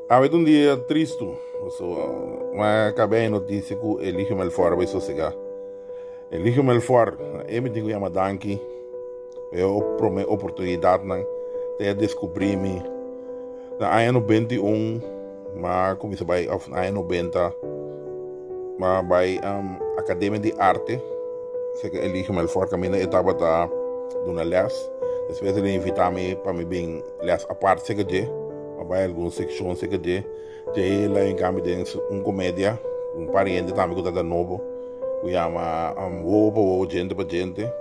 Awe ta un dia tristu, pasobra mi a kaba e notisia ku Eligio Melfor a bai sosegá. Eligio Melfor, e mi tin ku yama danki pa e promé oportunidatnan te a deskubrí mi. Na aña 91 mi a kuminsá bai, òf na aña 90 mi a bai Akademia di Arte serka Eligio Melfor kaminda e tabata duna lès. Despues el a invitá mi pa mi bin lès apart serka dje. A bai algun sekshon serka dje. Dje el a hinka mi den un komedia ku un par hende tambe ku ta nobo ku yama Wowo pa Wowo, Djente pa Djente.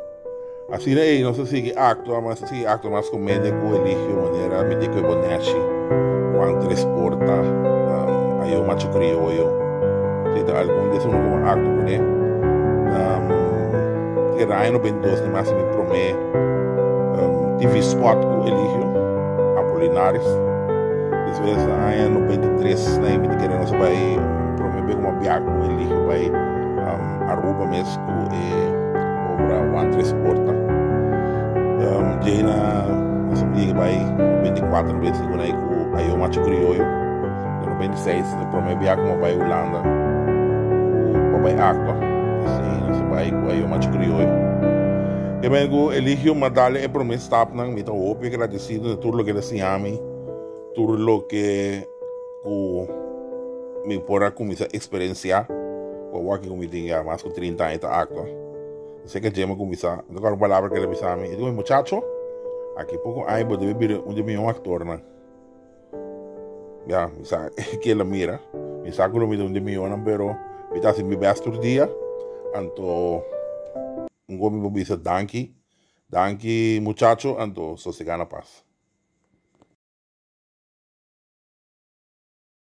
Asina ei nos a sigui aktua mas, a sigui aktua mas komedia ku Eligio manera Mi Di Ku E Boneshi, Juan Tres Porta, Ayo Macho Krioyo. Si ta algun di esun ku a aktua kuné. Era aña 92 mi hasi mi promé TV spot ku Eligio Apolinaris. Despues aña 93 na mi ta kere nos a bai promé bes ku mi a biaha ku Eligio bai Aruba mes ku e obra Juan Tres Porta. Djei na nos a yega bai 94 95 na ku Ayo Macho Krioyo. Na 96 e promé biaha ku mi a bai Hulanda ku pa bai aktua. Esei nos a bai ku Ayo Macho Krioyo. E men ku Eligio mi a dal e promé stapnan. Mi ta hopi agradesido di tur loke el a siña mi, tur loke ku mi por a kuminsá eksperensiá. Ku awor ku mi tin ya mas ku 30 aña ta aktua. Esei ke dje mi a kuminsá. Mi ta kòrda un palabra ku el a bisa mi. E di ku mi, Muchacho, aki poko aña bo debe bira un di e mihó aktornan. Ya, mi sa ke el a mira. Mi sa ku lo mi ta un di e mihónan, pero mi ta hasi mi bèst tur dia. Anto un ku mi por bisa danki. Danki muchacho, anto sosegá na pas.